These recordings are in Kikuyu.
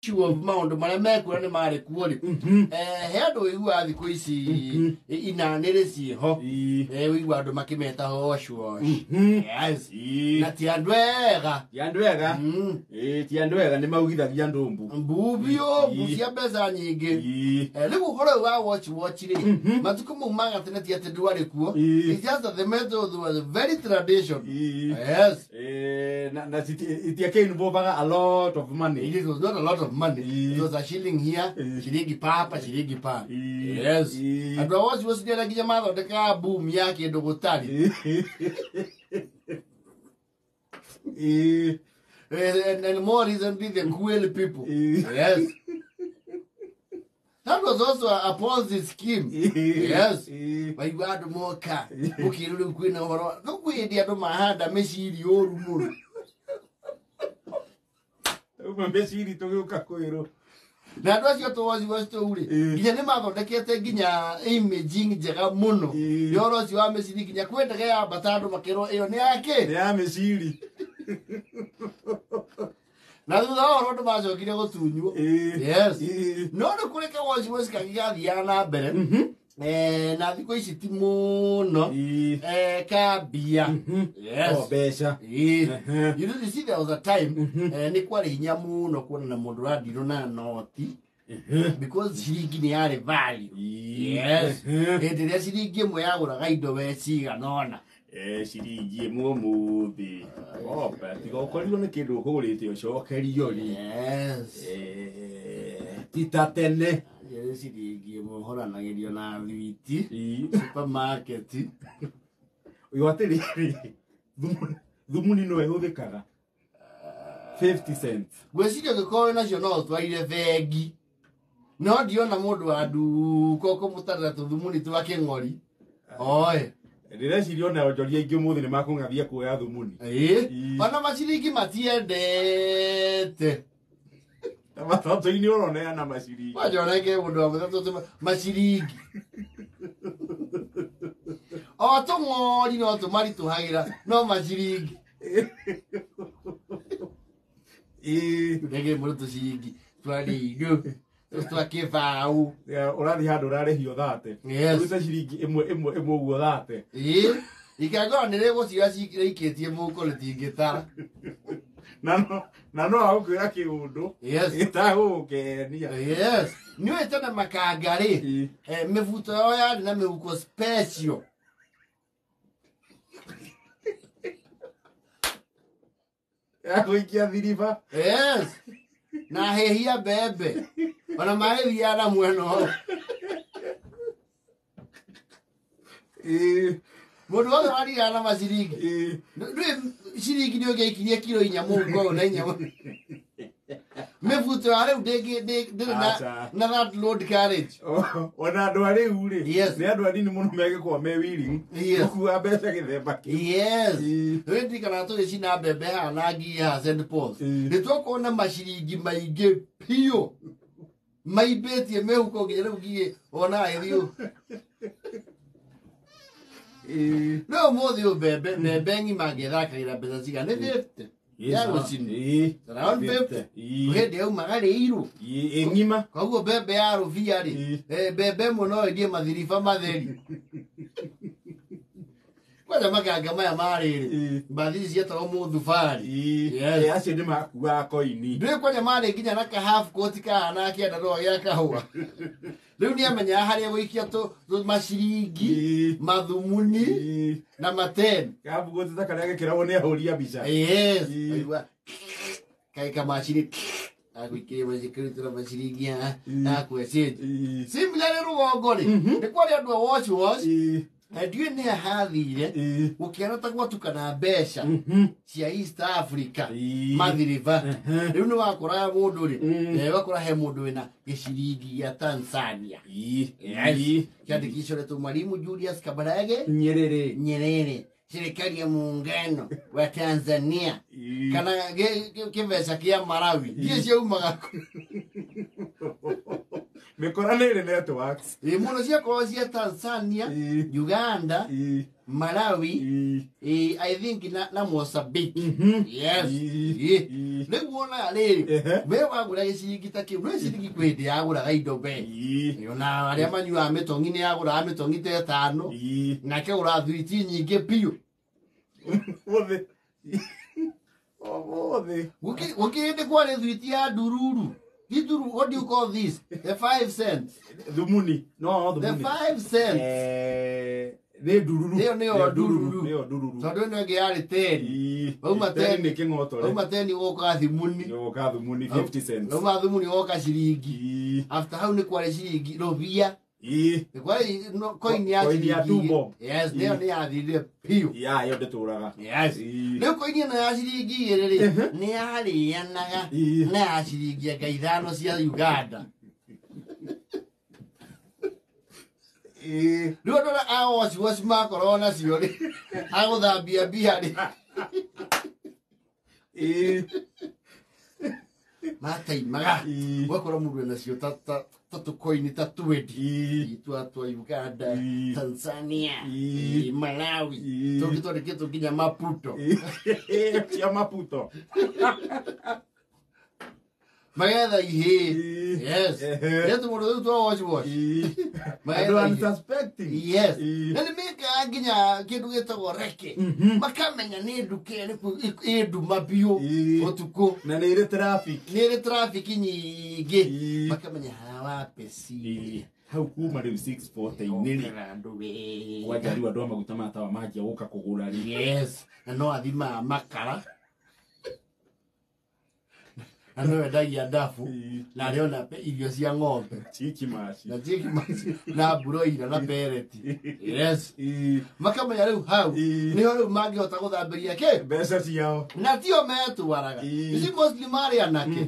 Issue of maũndũ marĩa mekuo na nĩ marĩ kuo rĩ, he andũ ũiguaga thikũ ici inanĩrĩ ciĩho. Ũigua andũ makĩmeta wash wash. Yes. Na ti andũ ega. Ti andũ ega. Ĩ, ti andũ ega, nĩ maugithagia andũ mbu. Mbu biũ, mbu cia mbeca nyingĩ. Rĩu ũhoro ũyũ wa watch watch rĩ, matukũ mau ma gatene ti atĩ ndwarĩ kuo. It's just that the method was very tradition. Yes. Na itiakĩinvolvaga a lot of money. It was not a lot of money. It was a shilling here, shilingi papa, shilingi pa. Yes. Andũ a watch watch nĩ nginya mathondekaga boom ya kĩndũ gũtarĩ. And more recently, the Quail people. Yes. That was also a Ponzi scheme. Yes. Waigua andũ moka mũkĩrũ rĩu kwĩna ũhoro rĩu kwĩ hĩndĩ andũ mahanda mĩciri ũru mũno. Uma mĩciri tũgĩũka kwĩrwo. Na andũ acio tũwaci tũu rĩ, nginya nĩ mathondekete nginya imaging njega mũno ya ũhoro ũcio wa mĩciri, nginya kwĩ ndege yambata andũ makĩrwo ĩyo nĩ yakĩ. Nĩ ya mĩciri. Na thutha wa ũhoro andũ macokire gũtunywo. Yes. No nĩ kũrĩ kawaci waci kangĩ gathiaga na mbere na thikũ ici ti mũno. Kambia. Yes. Oh, mbeca. Ĩĩ. You see, there was a time nĩ kwarĩ hinya mũno kuona na mũndũ ũrandirwo na noti because ciringi nĩ yarĩ value. Yes. Hĩndĩ ĩrĩa ciringi ĩmwe yagũraga indo we cigana ũna. Ciringi ĩmwe ũmũthĩ oba tiga ũkorirwo nĩ kĩndũ ũkũgũrĩte ũcokerio rĩ. Ti ta tene. Ĩrĩ ciringi ĩmwe ũhoranagĩrio na thwiti supermarket. Ũyũ atĩrĩrĩ, thumuni no ĩhũthĩkaga 50 cents. Ngwĩciria ũngĩkorwo wĩ nacio no ũtwarire bengi, no ndiona mũndũ wa nduka ũkũmũtarĩra tũthumuni twa kĩng'ori oe. Ndĩreciria ona onjoria aingĩ ũmũthĩ nĩ makũng'athia kuoya thumuni. Ĩĩ. Ona maciringi matiendete. Matatũ-inĩ ũroneana maciringi. Kwanja oneke mũndũ wa mũtatũ maciringi o tũng'ori no tũmaritũhagĩra no maciringi. Ndege mũndũ tũciringi twarĩ indo twa kĩbaũ. Ũrathiĩ handũ ũrarĩhio 30. Ũrute ciringi ĩmwe ĩmwe ĩmwe ũguo 30. Ĩĩ, ikangorwo nĩ rĩgũcira cikĩrĩikĩtie mũhuko rĩtingĩtara. Na no agũkwĩra kĩũndũ gĩtagũgũkenia. Yes, nĩ ũĩ tene makanga rĩ, mĩbuto yao yarĩ na mĩhuko special. Ya gũikia thiriba. Yes, na hĩhia mbembe ona marĩthiaga na mwena ũyũ. Mũndũ wothe waringaga na maciringi. Ndũĩ ciringi nĩ ũngĩaikirie kiro inya mũhuko ũyũ na inya mĩbuto ya rĩu ndĩrĩ na Aca. na that load carriage. Ona andũ a rĩu rĩ, nĩ andũ anini mũno megĩkorwo me willing gũkua mbeca gĩthemba kĩu. Yes. Rĩu ndirikanaga tũgĩcina mbembe haha na ngi haha St. Paul's. Nĩ twakorwo na maciringi maingĩ biũ maimbĩtie mĩhuko nginya rĩu ngigĩ wonaga ĩthiũ. No ũmũthĩ ũyũ mbembe ng'ima ngĩthakagĩra mbeca cigana? Nĩ 50 ya gũcinwo. Around 50. Hĩndĩ yaumaga rĩirũ. Ĩ ng'ima. Koguo mbembe ya rũbia rĩ, mbembe ĩmwe no ĩndie mathiriba matheri. Kwanja makanga maya marĩrĩ mbathi ici cietagwo mũthubarĩ. Yes. Acio nĩ makuaga koini. Ndũĩ kwanja marĩ nginya na ka half coat kahana kĩandarũa gĩa kahũa. Rĩu nĩ amenyaga harĩa gũikia tũ maciringi, mathumuni na maten. Kabugoti ta karĩa gekĩragwo nĩ ahũri a mbica. Yes. Waigua kaĩ kamacini agũikĩria macikĩrutĩra maciringi haha akwecĩnji. Similarly rũgongo rĩ, nĩ kwarĩ andũ a wash wash. Na ndiũĩ nĩ hathire gũkĩara ta gwatukana mbeca cia East Africa mathiriba. Rĩu nĩ wakoraga mũndũ rĩ, ũgakora he mũndũ wĩna gĩciringi gĩa Tanzania. Yes. Kĩandĩkicwo Mwalimu Julius Kambarage Nyerere. Nyerere, serikali ya muungano wa Tanzania, kana kĩmbeca kĩa Malawi ndiĩ ciaumaga kũ. Mĩkora nĩ ĩrĩ networks. Ĩ mũno ciakorwo cia Tanzania, Uganda, Malawi, I think na Mozambique. Yes. Rĩu wonaga rĩrĩ, we wagũra gĩciringi ta kĩu, nĩ ciringi kwĩ hĩndĩ yagũraga indo be. Ona arĩa manyuaga mĩtong'i nĩ yagũraga mĩtong'i ta ĩtano, nake gũra thwiti nyingĩ biũ. Ũmũthĩ. Ũmũthĩ. Gũkĩrĩ hĩndĩ kwarĩ thwiti ya ndururu. Gituru, what do you call this? The 5 cents. Thumuni. No, thumuni. The 5 cents. Nĩ ndururu. Ĩyo nĩyo ndururu. Nĩyo ndururu. Tondũ ĩno ĩngĩ yarĩ 10. Wauma 10 nĩ kĩng'otore. Wauma 10 woka thimuni. Woka thumuni 50 cents. Wauma thumuni woka ciringi. After hau nĩ kwarĩ ciringi rũbia. Nĩ kwarĩ coin ya ciringi. Yes, nĩyo nĩ yathirire biũ. Ya, ĩyo ndĩtũraga. Yes. Rĩu coin ĩno ya ciringi igĩrĩ rĩ, nĩ yarĩanaga na ya ciringi anga ithano cia Uganda. Rĩu andũ arĩa a waci waci makorwo nacio rĩ, agũthambia mbia rĩ, mataimaga ũgakora mũndũ enacio ta tũkoini ta 20 twa Uganda, Tanzania, Malawi, tũngĩ twandĩkĩtwo nginya Maputo. Cia Maputo. Magetha ihĩ. Yes. Rĩu mũndũ rĩu twa waci waci. Andũ unsuspecting. Yes. Na nĩ mekaga nginya kĩndũ gĩtagwo reke. Makamenya nĩ nduka ĩrĩkũ ĩ nduma biũ ũtukũ. Na nĩ ĩrĩ traffic. Nĩ ĩrĩ traffic nyingĩ. Makamenya haha wapeci. Hau kuma rĩu 6:40 rĩ. Kwanja rĩu andũ a maguta ma tawa manjia gũka kũgũra rĩ. Yes. Na no athimaga makara. Na no endagia ndabu na arĩona irio cia ng'ombe. Chiki maci. Na chiki maci na broiler na pellet. Yes. Makamenya rĩu hau nĩho rĩu mangĩhota gũthambĩria kĩ? Mbeca ciao. Na tio metwaraga. Ici mostly marĩ anake.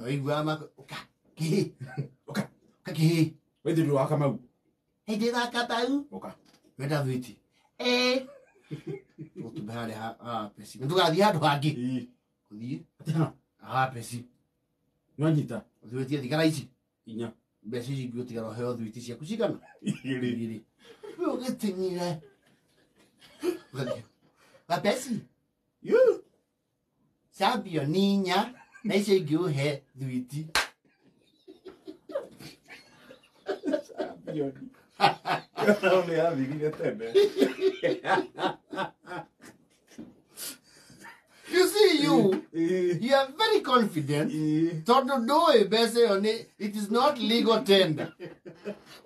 Ũiguaga ũka kĩ? Ũka. Ũka kĩ? Wĩthĩ wa Kamau. Hĩndĩ wa Kamau. Ũka. Wenda thwiti. Tũgũtumbe harĩa ha peci. Nĩtũgathiĩ handũ hangĩ. Ũthiĩ. Ha peci. Nwanyita. Thwiti thigara ici. Inya. Mbeca ici ingĩ ũtigara ũheo thwiti ciaku cigana? Igĩrĩ. We ũgĩting'ire. Ũgathiĩ. Wapeci. Cambio ni inya na icio ingĩ ũhe thwiti. Champion. Nĩ yathirire tene. You see, you are very confident. Tondũ ndũĩ mbeca ĩyo nĩ, it is not legal tender.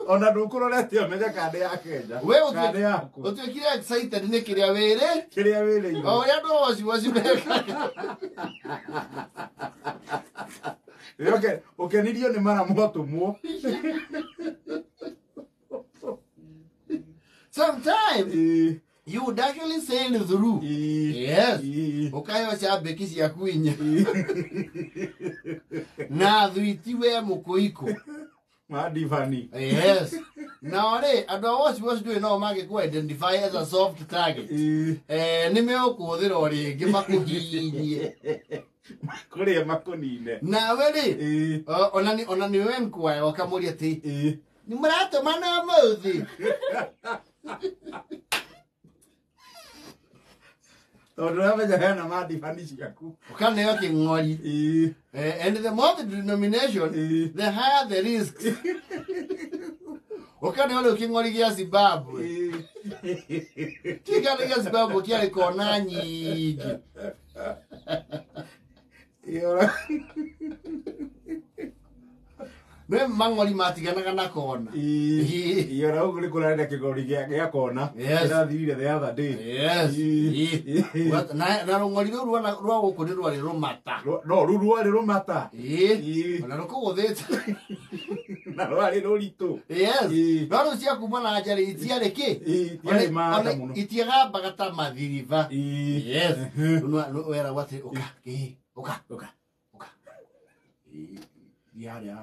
Ona ndũkũrorete ũmenye kana nĩ ya Kenya. We Kana nĩ yaku. ũtuĩkire excited nĩ kĩrĩa wĩrĩ? Kĩrĩa wĩrĩirwo. O ũrĩa andũ a waci waci mekaga. Ũkenirio nĩ mara mwatũmwo. Sometimes you would actually sail through. Yes. Ũkaheo cia mbeki ciaku inya. Na thwiti we mũkũikũ. Madivani. Yes. Nao rĩ, andũ a waci waci ndũĩ no mangĩkũ identify as a soft target. Nĩ megũkũhũthĩra o rĩngĩ makũhihinyie. Kũrĩa makũnine. Nawe rĩ, ona nĩ we enquire ũkamũria atĩ, nĩ mũratũmana ũmũthĩ? Tondũ ũramenya hena madivani ciaku. Ũkaneo kĩng'ori. And the more the denomination, the higher the risk. Ũkaneo rĩu kĩng'ori gĩa Zimbabwe. Kĩng'ori gĩa Zimbabwe kĩarĩ kona nyingĩ. Nĩ mang'ori matiganaga na kona. Ĩĩ, ona ũguo nĩ kũrarĩ na kĩng'ori gĩa kona. Kĩrathirire the other day. Yes. Na rũng'ori rũu rwa gũkũ nĩ rwarĩ rũmata. No, rũu rwarĩ rũmata. Ona rũkũgũthĩte. Na rwarĩ rũritũ. Yes. No rĩu cia kuma na nja rĩ, itiarĩ kĩ? Itiarĩ mata mũno. Itiagambaga ta mathiriba. Yes. Rĩu weragwo atĩ ũka, kĩ? Ũka. Ũka. Ũka. Yarĩ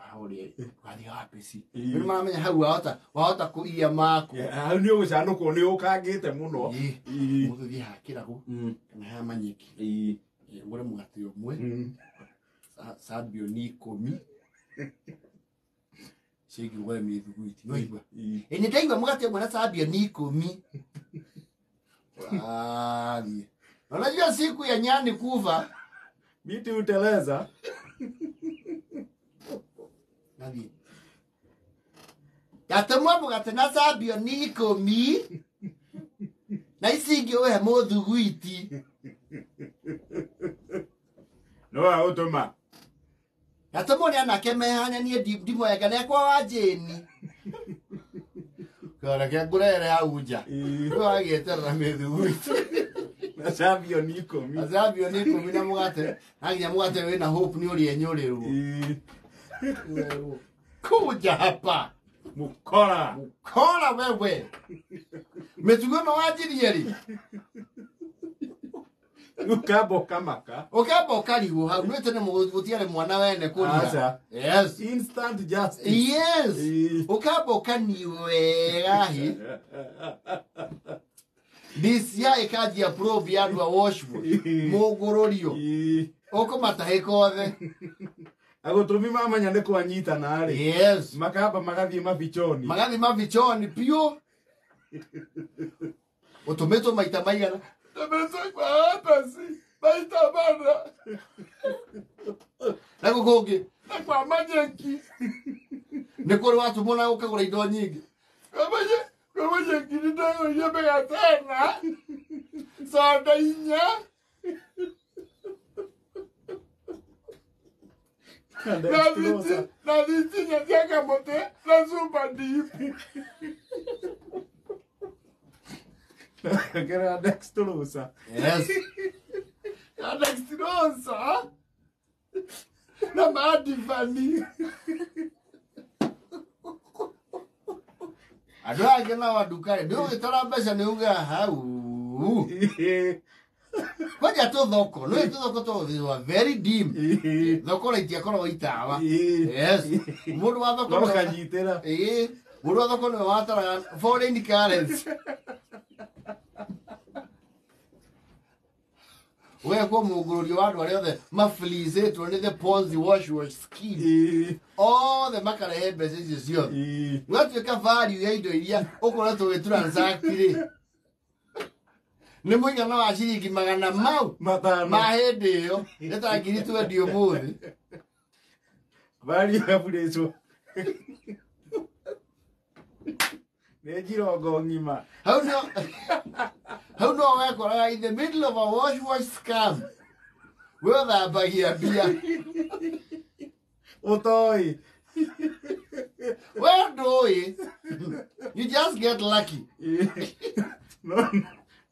haũrĩa wathiĩ wabici. Nĩ maramenya hau wahota kũiya maku. Hau nĩ ũgũcanũkwo nĩ ũkangĩte mũno. Mũthĩ haha kĩrago kana haha manyeki. Ngũre mũgate ũmwe. Sambioni 10. Ciĩgiĩ ũgũre mĩthuguiti nĩwaigua ĩ nĩ ndaigua mũgate ũmwe na cambio ni 10. Wathiĩ. Na unajua siku ya nyani kufa miti uteleza. Nathiĩ ndatũmwo mũgate na cambio ni 10 na ici ingĩ ũhe mũthuguiti. No agũtũma. Ndatũmwo nĩ anake mehanya niĩ ndimoyaga nĩ akwa wa Jane. Reke ngũrehere hau nja. Rĩu agĩeterera mĩthuguiti. Na cambio ni 10. Na cambio ni 10 na mũgate. Na nginya mũgate wĩna hope nĩ ũrĩenyũrĩrwo. Kuja hapa. Mukora. Mukora wewe. Mĩtugo ĩno wanjirie rĩ? Ukamba ũkamaka. Ũkamba ũkarigwo hau nĩ tene gũtiarĩ mwana wene kũrira. Yes. Instant justice. Yes. Ũkamba ũkaniũ wega hi. DCI ĩkanjia probe ya andũ a wash wash. Mũngũrũrio. Ũkũmatahĩka othe. Agũtũmi mamenya nĩ kwanyitana rĩ. Yes. Makamba magathiĩ mabichoni. Magathiĩ mabichoni piũ. Ũtũmĩtwo maita maigana? Maita mana. Na gũkũ ũngĩ? Na kwa Manyeki. Nĩ kũrĩ watũmwo na ũkagũra indo nyingĩ. Kwa Manyeki nĩ ndagũrire mĩgate ĩna, soda 4. Na thiti inya cia kamũtĩ na super deep. Kera dextrosa. Yes. Ya dextrosa. Na madivani. Andũ angĩ nao nduka-rĩ, ndũgĩtara mbeca nĩ ugaga hau. Kwanja tũthoko, nĩ tũthoko tũgũthirwa very dim. Thoko na itiakoragwo itawa. Yes. Mũndũ wa thoko no kanyitĩra. Ĩĩ. Mũndũ wa thoko nĩwe wataraga foreign currency. Ũgekwo mũngũrũrio wa andũ arĩa othe mafreezĩtwo nĩ the Ponzi wash wash scheme. Othe makarehe mbeca icio ciothe. Gwatuĩka value ya indo iria ũkoretwo ũgĩtransact rĩ. Nĩ mũigana wa ciringi 500 mau 5 ma hĩndĩ ĩyo nĩ ta 20,000 ũmũthĩ. Value ya burĩcwo. Nĩ njirongo ng'ima. Hau no wekoraga in the middle of a wash wash scam. We ũthambagia mbia. Ũtoĩ. We ndũĩ. You just get lucky.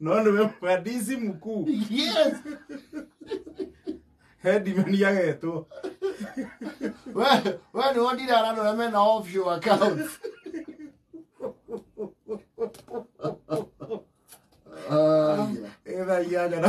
No nĩwe mhandisi mkuu. Yes. Headman agetwo. We nĩ wonire andũ arĩa mena offshore accounts. Ĩthaa inyanya.